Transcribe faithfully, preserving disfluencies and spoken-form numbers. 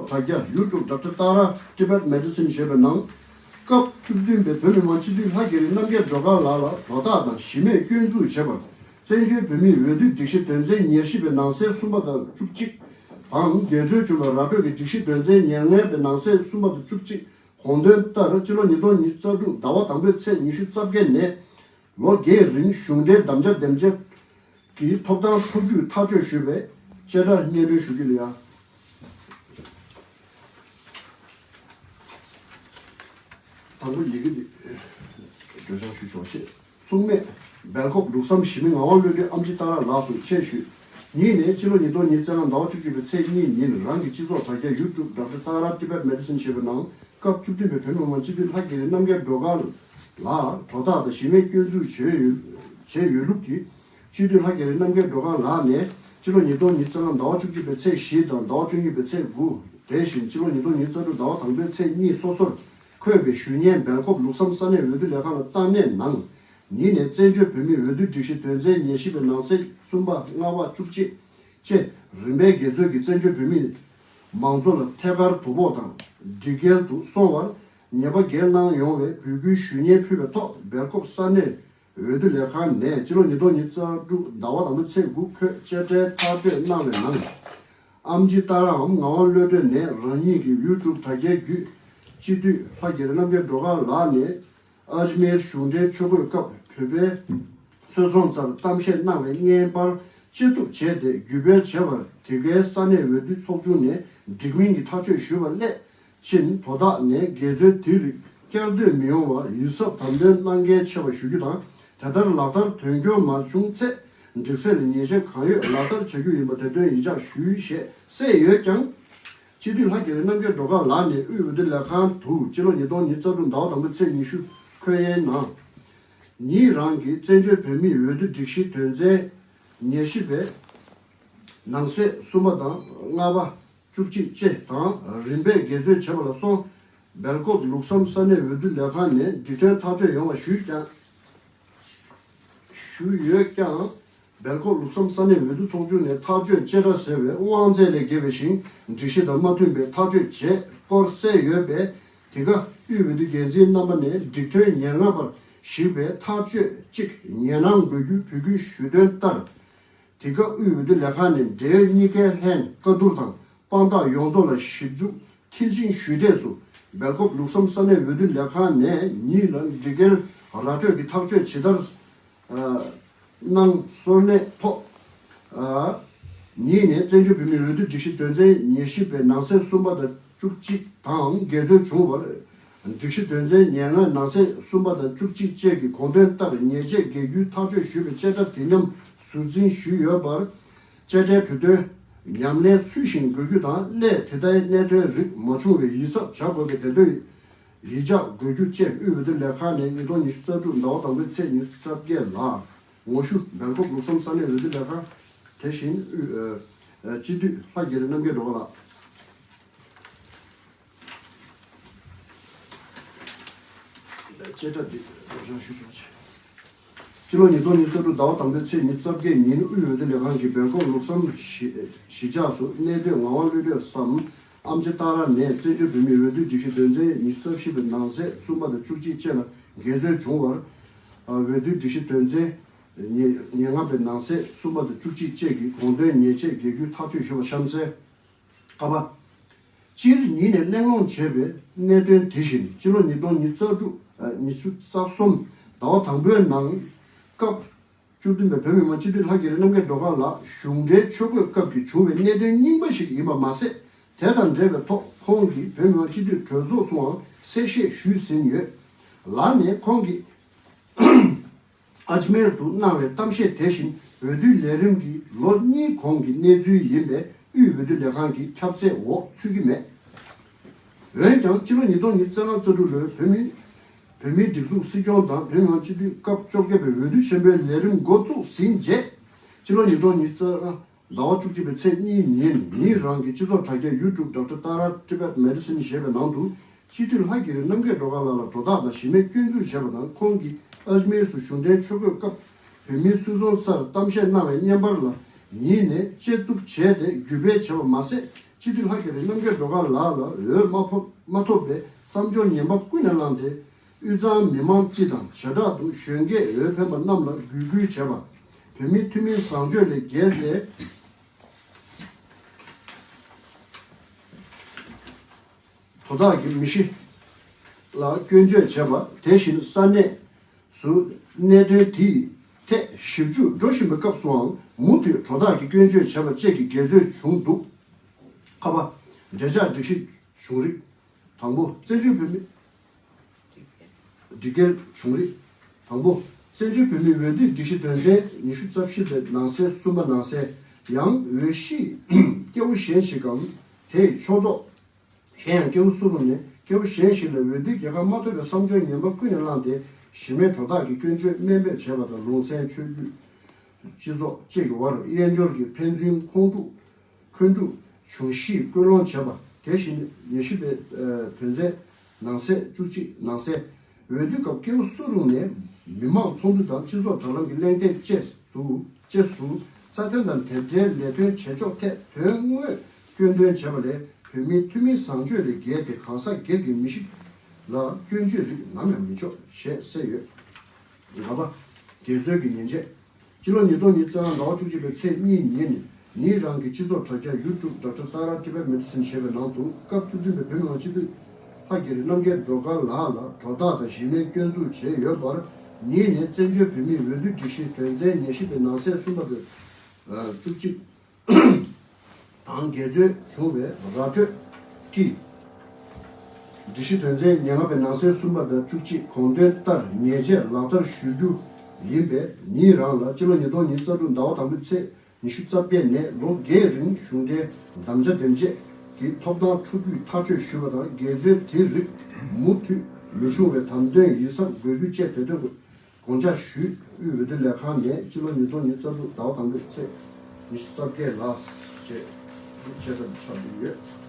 དྲ་རྒྱ་YouTube Doctor Tara Tibet Medicine ཞེས་པའི་ནང་། སྐབས་བཅུ་བདུན་པའི་བོད་མི་མང་སྤྱི་འཐུས་ལྷ་རྒྱ་རི་རྣམ་རྒྱལ་སྒྲོལ་དཀར་ལགས་ལ་དོ་བདག་དང་གཞི་མེད་སྐྱོན་འཛུགས་བྱས་པར། བཙན་བྱོལ་བོད་མིའི་འོས་བསྡུ་སྒྲིག་གཞི་དོན་ཚན་ཉེར་བཞི་པའི་ནང་གསེས་གསུམ་པ་དང་བཅུ་གཅིག་དང་། འགལ་འཛོལ་བྱུང་བའི་ར་སྤྲོད་ཀྱི་སྒྲིག་གཞི་དོན་ཚན་ཉེར་ལྔ་པའི་ནང་གསེས་གསུམ་པ་དང་བཅུ་གཅིག་དགོངས་དོན་ལྟར། སྤྱི་ལོ་ཉིས་སྟོང་ཉི་ཤུ་རྩ་དྲུག་ཟླ་བ་དང་པོའི་ཚེས་ཉི་ཤུ་རྩ་བརྒྱད་ནས། ལོ་བརྒྱད་རིང་གཞུང་འབྲེལ་དམ་བཅའ་འདེམས་བྱེད་ཀྱི་ཐོབ་ཐང་ཐོབ་རྒྱུའི་ཐག་གཅོད་ཞུས་པའི་བཅད་ཁྲ་སྙན་སྒྲོན་ཞུ་རྒྱུ་ལ་ཡ། དང་པོ་ཡི་གེ་འདི་སྒྲོལ་སྦྱང་ཞུ་ཆོག་ཅེས། མཚུངས་མེད་སྦེལ་ཀོབ་ལུགས་བསམ་གཞི་མི་ངག་དབང་བློ་གྲོས་ཨམ་ཆི་ཏཱ་ར་ལགས་སུ་ཆེད་ཞུས། ཉིད་ནས་སྤྱི་ལོ་ཉིས་སྟོང་ཉི་ཤུ་རྩ་ལྔ་ཟླ་བ་བཅུ་གཅིག་པའི་ཚེས་གཉིས་ཉིན་རང་གི་སྤྱི་ཚོགས་དྲ་རྒྱ་YouTube Doctor Tara Tibet Medicine ཞེས་པའི་ནང་། སྐབས་བཅུ་བདུན་པའི་བོད་མི་མང་སྤྱི་འཐུས་ལྷ་རྒྱ་རི་རྣམ་རྒྱལ་སྒྲོལ་དཀར་ལགས་དོ་བདག་དང་གཞི་མེད་སྐྱོན་འཛུགས་བྱས་ཡོད་བྱས་ཡོད་ལུགས་ཀྱི། སྤྱི་འཐུས་ལྷ་རྒྱ་རི་རྣམ་རྒྱལ་སྒྲོལ་དཀར་ལགས་ནས་སྤྱི་ལོ་ཉིས་སྟོང་ཉི་ཤུ་རྩ་ལྔ་ཟླ་བ་བཅུ་གཅིག་པའི་ཚེས་བཞི་དང་ཟླ་བ་བཅུ་གཉིས་པའི་ཚེས་དགུ། དེ་བཞིན་སྤྱི་ལོ་ཉིས་སྟོང་ཉི་ཤུ་རྩ་དྲུག་ཟླ་བ་དང་པོའི་ཚེས་གཉིས་སོ་སོར་འཁོད་པའི་ཞུ་སྙན་སྦེལ་ཀོབ་ལུགས་བསམ་ས་གནས་འོས་བསྡུ་ལས་ཁང་ལ་བཏང་གནས་གནང་། ཉིད་ནས་བཙན་བྱོལ་བོད་མིའི་འོས་བསྡུ་སྒྲིག་གཞི་དོན་ཚན་ཉེར་བཞི་པའི་ནང་གསེས་གསུམ་པ་ལྔ་པ་བཅུ་གཅིག་བཅས་རིམ་པས་འགལ་འཛོལ་གྱིས་བཙན་བྱོལ་བོད་མི་མང་ཚོགས་ལ་ཐད་ཀར་དོ་ཕོག་དང་སྒྲིག་འགལ་དུ་སོང་བར་ཉེས་པ་འགེལ་གནང་ཡོང་བའི་འབོད་སྐུལ་ཞུ་སྙན་ཕུལ་བའི་ཐོག་སྦེལ་ཀོབ་ས་གནས་འོས་བསྡུ་ལས་ཁང་ནས་སྤྱི་ལོ་ཉིས་སྟོང་ཉི་ཤུ་རྩ་དྲུག་ཟླ་བ་དང་པོའི་ཚེས་དགུ་འཁོད་བཅད་ཁྲའི་ཐག་གཅོད་གནང་བའི་ནང་། ཨམ་ཆི་ཏཱ་རའམ་ངག་དབང་བློ་གྲོས་ནས་རང་ཉིད་ཀྱི་YouTube་དྲ་རྒྱའི་བརྒྱུད་སྤྱི་འཐུས་ལྷ་རྒྱ་རི་རྣམ་རྒྱལ་སྒྲོལ་དཀར་ལགས་ནས། ཨཇ་མེར་གཞུང་འབྲེལ་ཆོས་གོས་སྐབས་བོད་པའི་སོལ་རྩོན་རྩར་གཏམ་བཤད་གནང་བའི་བརྙན་པར་བཅད་གཏུབ་བྱས་ཏེ་བརྒྱུད་སྤེལ་བྱས་པར། དེ་གའི་ས་གནས་འོས་བསྡུ་ཚོགས་ཆུང་ནས་འགྲིག་མིན་གྱི་ཐག་གཅོད་ཞུས་པ་སླད་ཕྱིན། དོ་བདག་ནས་འགལ་འཛོལ་དེ་རིགས་བསྐྱར་ཟློས་མི་ཡོང་བར་ཡིད་གཟབ་དམ་དོན་གནང་གལ་ཆེ་བ་ཞུ་རྒྱུ་དང་། དེ་ལྟར་ལག་བསྟར་དོན་འཁྱོལ་མ་བྱུང་ཚེ་སྒྲིག་སྲོལ་ལ་ཉེས་ཆད་གང་ཡོད་ལག་བསྟར་བྱ་རྒྱུ་ཡིན་པ་དེ་དོན་ཡིད་འཇགས་ཞུ་ཞེས་གསལ་ཡོད་ཀྱང་། སྤྱི་འཐུས་ལྷ་རྒྱ་རི་རྣམ་རྒྱལ་སྒྲོལ་དཀར་ལགས་ནས་དབུས་འོས་བསྡུ་ལས་ཁང་དུ་སྤྱི་ལོ་ཉིས་སྟོང་ཉི་ཤུ་རྩ་དྲུག་ཟླ་བ་དང་པོའི་ཚེས་ཉི་ཤུ་འཁོད་ཡན་ནང་། ཉིད་རང་གིས་བཙན་བྱོལ་བོད་མིའི་འོས་བསྡུ་སྒྲིག་གཞི་དོན་ཚན་ཉེར་བཞི་པའི་ནང་གསེས་གསུམ་པ་དང་ལྔ་པ་བཅུ་གཅིག་བཅས་དང་རིམ་པས་འགལ་འཛོལ་བྱས་པ་ལ་སོགས། སྦེལ་ཀོབ་ལུགས་བསམ་ས་གནས་འོས་བསྡུ་ལས་ཁང་ནས་འགྲིག་མཐུན་ཐག་གཅོད་ཡོང་བ་ཞུས་ཀྱང་། ཞུས་ཡོད་ཀྱང་། སྦེལ་ཀོབ་ལུགས་བསམ་ས་གནས་འོས་བསྡུ་ཚོགས་ཆུང་ནས་ཐག་གཅོད་བཅད་ཁྲ་ཟེར་བའི་དབང་ཚད་ལས་བརྒལ་བའི་ཞིང་སྒྲིག་གཞི་དང་མ་མཐུན་པའི་ཐག་གཅོད་བྱས་སྐོར་གསལ་ཡོད་པས། དེ་ག་དབུས་འོས་བསྡུ་འགན་འཛིན་རྣམ་པ་ནས་འགྲིག་མཐུན་ཉེར་ལྔ་པར་གཞིགས་པའི་ཐག་གཅོད་གཅིག་ཉེར་གནང་དགོས་རྒྱུའི་འབོད་སྐུལ་ཞུས་དོན་ལྟར། དེ་སྐབས་དབུས་འོས་བསྡུ་ལས་ཁང་ནས་འབྲེལ་ཡོད་གཉིས་ཀའི་ལྷན་བཀའ་བསྡུར་དང་། དཔང་རྟགས་ཡོངས་རྫོགས་ལ་ཞིབ་འཇུག་མཐིལ་ཕྱིན་ཞུས་འབྲས་སུ། སྦེལ་ཀོབ་ལུགས་བསམ་ས་གནས་འོས་བསྡུ་ལས་ཁང་ནས་ཉིད་ལ་འགྲིག་འགལ་ར་སྤྲོད་ཀྱི་ཐག་གཅོད་ཇི་ལྟར་གནང་སོར་གནས་ཐོག་ཉིད་ནས་བཙན་བྱོལ་བོད་མིའི་འོས་བསྡུ་སྒྲིག་གཞི་དོན་ཚན་ཉེར་བཞི་པའི་ནང་གསེས་གསུམ་པ་དང་བཅུ་གཅིག་དང་འགལ་འཛོལ་བྱུང་བར། སྒྲིག་གཞི་དོན་ཚན་ཉེར་ལྔ་ནང་གསེས་གསུམ་པ་དང་བཅུ་གཅིག་བཅས་ཀྱི་དགོངས་དོན་ལྟར་ཉེས་ཆད་འགེལ་རྒྱུའི་ཐག་གཅོད་ཞུས་པའི་བཅད་ཁྲ་དེ་མཉམ་ཟུར་འཛིན་ཞུས་ཡོད་པར། བཅད་ཁྲའི་གྲོས་དོན་ཉམས་ལེན་ཚུལ་བཞིན་དགོས་རྒྱུ་དང་། སླད་དེ་ལྟའི་གནད་དོན་རིགས་མ་བྱུང་བའི་ཡིད་གཟབ་བྱ་དགོས་པའི་དེ་འདོད་ཡིད་འཇགས་དགོས་རྒྱུ་བཅས་དབུས་འོས་བསྡུ་ལས་ཁང་ནས་ཉིས་སྟོང་ཉི་ཤུ་རྩ་དྲུག་ཟླ་བ་དང་པོའི་ཚེས་ཉི་ཤུ་རྩ་བརྒྱད་ལ། ངོ་ཤུ་སྦེལ་ཀོབ་ལུགས་བསམ་ས་གནས་འོས་བསྡུ་ལས་ཁང་། དེ་བཞིན་དབུས་ཨ་ཨ་སྤྱི་འཐུས་ལྷ་རྒྱ་རི་རྣམ་རྒྱལ་སྒྲོལ་དཀར་ལགས། བཅད་ཁྲ་འདི་རང་ཞུ་ཞུ་ཆེ། སྤྱི་ལོ་ཉིས་སྟོང་ཉི་ཤུ་རྩ་དྲུག་ཟླ་བ་དང་པོའི་ཚེས་ཉི་ཤུ་རྩ་བརྒྱད་ཉིན་དབུས་འོས་བསྡུ་ལས་ཁང་གི་སྦེལ་ཀོབ་ལུགས་བསམ་གཞིས་གཞིས་ཆགས་སུ་གནས་སྡོད་ངག་དབང་བློ་གྲོས་སམ་ཨམ་ཆི་ཏཱ་ར་ནས་བཙན་བྱོལ་བོད་མིའི་འོས་བསྡུ་སྒྲིག་གཞི་དོན་ཚན་ཉི་ཤུ་རྩ་བཞི་པའི་ནང་གསེས་གསུམ་པ་དང་བཅུ་གཅིག་བཅས་ལ་འགལ་འཛོལ་བྱུང་བར། འོས་བསྡུ་སྒྲིག་གཞི་དོན་ཚན་ཉེར་ལྔ་པའི་ནང་གསེས་གསུམ་པ་དང་བཅུ་གཅིག་བཅས་ཀྱི་དགོངས་དོན་ཉེས་ཆད་འགེལ་རྒྱུའི་ཐག་གཅོད་ཞུས་པ་གཤམ་གསལ། ཀ་པ། སྤྱིར་ཉིད་ནས་གླེང་སློང་བྱས་པའི་གནད་དོན་དེ་བཞིན་སྤྱི་ལོ་ཉིས་སྟོང་ཉི་ཤུ་རྩ་དྲུག་ཨ་ཉི་ཤུ་རྩ་གསུམ་ཟླ་བ་དང་པོའི་ནང་སྐབས་བཅུ་བདུན་པའི་བོད་མི་མང་སྤྱི་འཐུས་ལྷ་རྒྱ་རི་རྣམ་རྒྱལ་སྒྲོལ་དཀར་ལགས་གཞུང་འབྲེལ་ཆོས་གོས་སྐབས་ཀྱི་བྱུང་བའི་གནད་དོན་རྙིང་པ་ཞིག་ཡིན་པ་མ་ཟད། དེ་དང་འབྲེལ་བའི་ཐོག་ཁོང་གིས་བོད་མི་མང་སྤྱི་འཐུས་གྲོས་ཚོགས་སུའང་གསལ་བཤད་ཞུས་ཟིན་ཡོད། ལར་ནས་ཁོང་གིས་ཨཇ་མེར་དུ་གནང་བའི་གཏམ་བཤད་དེ་བཞིན་འོས་བསྡུའི་ལས་རིམ་གྱི་ལོ་གཉིས་གོང་གི་གནས་ཚུལ་ཡིན་པས་དབུས་འོས་བསྡུ་ལས་ཁང་གི་ཁྱབ་ཚད་འོག་ཚུད་ཀྱི་མེད། འོན་ཀྱང་སྤྱི་ལོ་ཉིས་སྟོང་ཉི་ཤུ་རྩ་ལྔ་རྩ་དྲུག་ལོའི་བོད་མི་བོད་མིའི་སྒྲིག་འཛུགས་སྲིད་སྐྱོང་དང་བོད་མི་མང་སྤྱི་འཐུས་སྐབས་བཅོ་བརྒྱད་པའི་འོས་བསྡུ་ཆེན་པོའི་ལས་རིམ་འགོ་བཙུགས་ཟིན་རྗེས། སྤྱི་ལོ་ཉིས་སྟོང་ཉི་ཤུ་རྩ་ལྔ་ཟླ་བ་བཅུ་གཅིག་པའི་ཚེས་གཉིས་ཉིན་ཉིན་རང་གི་སྤྱི་ཚོགས་དྲ་རྒྱ་YouTube Doctor Tara Tibet Medicine ཞེས་པའི་ནང་དུ། སྤྱི་འཐུས་ལྷ་རྒྱ་རི་རྣམ་རྒྱལ་སྒྲོལ་དཀར་ལགས་ལ་དོ་བདག་དང་གཞི་མེད་སྐྱོན་འཛུགས་བྱས་པ་དང་། ཁོང་གིས་ཨཇ་མེར་སུ་གཞུང་འབྲེལ་ཆོས་གོས་སྐབས་བོད་མིའི་སུད་ཚོང་སར་གཏམ་བཤད་གནང་བའི་བརྙན་པར་ལ་ཉིད་ནས་བཅད་གཏུབ་བྱས་ཏེ་བརྒྱུད་སྤེལ་བྱས་པ་མ་ཟད། སྤྱི་འཐུས་ལྷ་རྒྱ་རི་རྣམ་རྒྱལ་སྒྲོལ་དཀར་ལགས་ལ་འོས་མ་ཕོབ་མ་ཐོབ་པའི་བསམ་སྦྱོར་ངན་པ་ཀུན་ནས་བསླངས་ཏེ། དབུས་གཙང་མི་མང་སྤྱི་དང་བྱེ་བྲག་ཏུ་གཞོན་སྐྱེས་འོས་འཕེན་པ་རྣམས་ལ་གུས་བཀུར་བྱས་པ། བོད་མིའི་ཐུན་མིན་བཟང་སྤྱོད་ལས་འགལ་ཏེ། དོ་བདག་གི་མི་གཤིས་ལ་སྐྱོན་བརྗོད་བྱས་པ། དེ་བཞིན་ས་གནས་སུ་གནད་དོན་དེའི་ཐད་ཞིབ་འཇུག་འགྲོ་བཞིན་པའི་སྐབས་སུའང་མུ་མཐུད་དོ་བདག་གི་སྐྱོན་བརྗོད་བྱས་པ་བཅས་ཀྱི་འགལ་རྩོད་བྱུང་འདུག། ཁ་པ། འབྲེལ་ཆགས་སྒྲིག་གཞི་བྱུང་རིགས། དང་པོ། བཙན་བྱོལ་བོད་མི། སྒྲིག་འགལ་བྱུང་རིགས། དང་པོ། བཙན་བྱོལ་བོད་མིའི་འོས་བསྡུའི་སྒྲིག་གཞི་དོན་ཚན་ཉི་ཤུ་རྩ་བཞི་པའི་ནང་གསེས་གསུམ་པ་ནང་གསལ། ཡང་འོས་གཞི་སྐྱེ་བོ་གཞན་ཞིག་གམ་དེའི་ཕྱོགས་གཏོགས། གཞན་ཡང་སྐྱེ་བོ་སུ་རུང་ནས་སྐྱེ་བོ་གཞན་ཞིག་ལ་འོས་བསྡུའི་རྒྱལ་ཁ་མ་ཐོབ་པའི་བསམ་སྦྱོར་ངན་པ་ཀུན་ནས་བསླངས་ཏེ། གཞི་མེད་དོ་བདག་གི་སྐྱོན་བརྗོད་དམན་འབེབས་བྱས་པ་དང་། ལུང་ཚན་ཆོས་བརྒྱུད། སྤྱི་ཚོགས་བཅས་ཀྱི་དབར་དབྱེན་སྦྱོར་གྱི་ཕན་ཚུན་ཁོང་ཁྲོ་འཁོན་འཁྲུག་འབྱུང་གཞིའི་སྐུལ་སློང་བྱས་པ། དེ་བཞིན་ཉེར་བཞི་པའི་དོན་ཚན་ནང་གསེས་བཅུ་གཅིག་ནང་གསལ། འོས་བསྡུའི་སྐབས་སྐྱེ་བོ་སུ་རུང་ནས་མི་དམངས་ཚོགས་འདུ་དང་སྤྱི་ཚོགས་དྲ་ལམ་གྱི་གླེང་སྟེགས་བཅས་སུ་བཅས་སུ་རྩ་དོན་དང་དེ་འབྲེལ་ལས་དོན་བྱེད་ཕྱོགས་ཐད་དོན་དངོས་སྐྱོན་འདོན་བྱས་པ་ལས། བོད་མིའི་ཐུན་མིན་བཟང་སྤྱོད་ལས་འགལ་ཏེ། གང་ཟག་སྒེར་གྱི་མི་གཤིས་ལ་སྐྱོན་བརྗོད་རིགས་ནམ་ཡང་མི་ཆོག་ཞེས་གསལ་ཡོད། ལྔ་པ། འགལ་རྩོད་ཀྱི་ཉེས་ཆད། སྤྱི་ལོ་ཉིས་སྟོང་ཉི་ཤུ་རྩ་ལྔ་ཟླ་བ་བཅུ་གཅིག་པའི་ཚེས་གཉིས་ཉིན་ནི་ཉིད་རང་གི་སྤྱི་ཚོགས་དྲ་རྒྱ་ཡུ་ཊུབ་ཌོག་ཊར་ཏཱ་ར་ཊི་བེཊ་མེ་ཌི་སིན་ཞེས་པའི་ནང་དུ། སྐབས་བཅུ་བདུན་པའི་བོད་མི་མང་སྤྱི་འཐུས་ལྷ་རྒྱ་རི་རྣམ་རྒྱལ་སྒྲོལ་དཀར་ལགས་ལ་སྒྲོ་བཏགས་དང་གཞི་མེད་སྐྱོན་འཛུགས་བྱས་ཡོད་པར། ཉིད་ནས་བཙན་བྱོལ་བོད་མིའི་འོས་བསྡུ་སྒྲིག་གཞི་དོན་ཚན་ཉེར་བཞི་པའི་ནང་གསེས་གསུམ་པ་དང་། བཅུ་གཅིག་དང་འགལ་རྩོད་བྱུང་བའི་ར་སྤྲོད་ཀྱིས། སྒྲིག་གཞི་དོན་ཚན་ཉེར་ལྔ་པའི་ནང་གསེས་གསུམ་པ་དང་བཅུ་གཅིག་གོང་དོན་ལྟར་ཉེས་ཆད་ལག་བསྟར་ཞུ་རྒྱུ་ཡིན་པས། ཉིད་རང་ལ་སྤྱི་ལོ་ཉིས་སྟོང་ཉི་ཤུ་རྩ་དྲུག་ཟླ་བ་དང་པོའི་ཚེས་ཉི་ཤུ་རྩ་བརྒྱད་ནས་ལོ་འགའི་རིང་གཞུང་འབྲེལ་དམ་བཅའ་འདེམས་བྱས་ཀྱི་ཐོབ་ཐང་འཕྲོག་རྒྱུའི་ཐག་གཅོད་ཞུས་པ་དང་། འགལ་རྩོད་དེའི་རིགས་མུ་མཐུད་མི་འབྱུང་བའི་དམ་དོན་ཡིད་གསར་འགོད་རྒྱུ་བཅས་དེ་དོན་དགོངས་འཇགས་ཞུས། དབུས་འོས་བསྡུ་ལས་ཁང་ནས་སྤྱི་ལོ་ཉིས་སྟོང་ཉི་ཤུ་རྩ་དྲུག་ཟླ་བ་དང་པོའི་ཚེས་ཉི་ཤུ་རྩ་བརྒྱད་ལ་བཅད་བཅད་ཐབས་ཆགས་ཀྱི་ཡོད།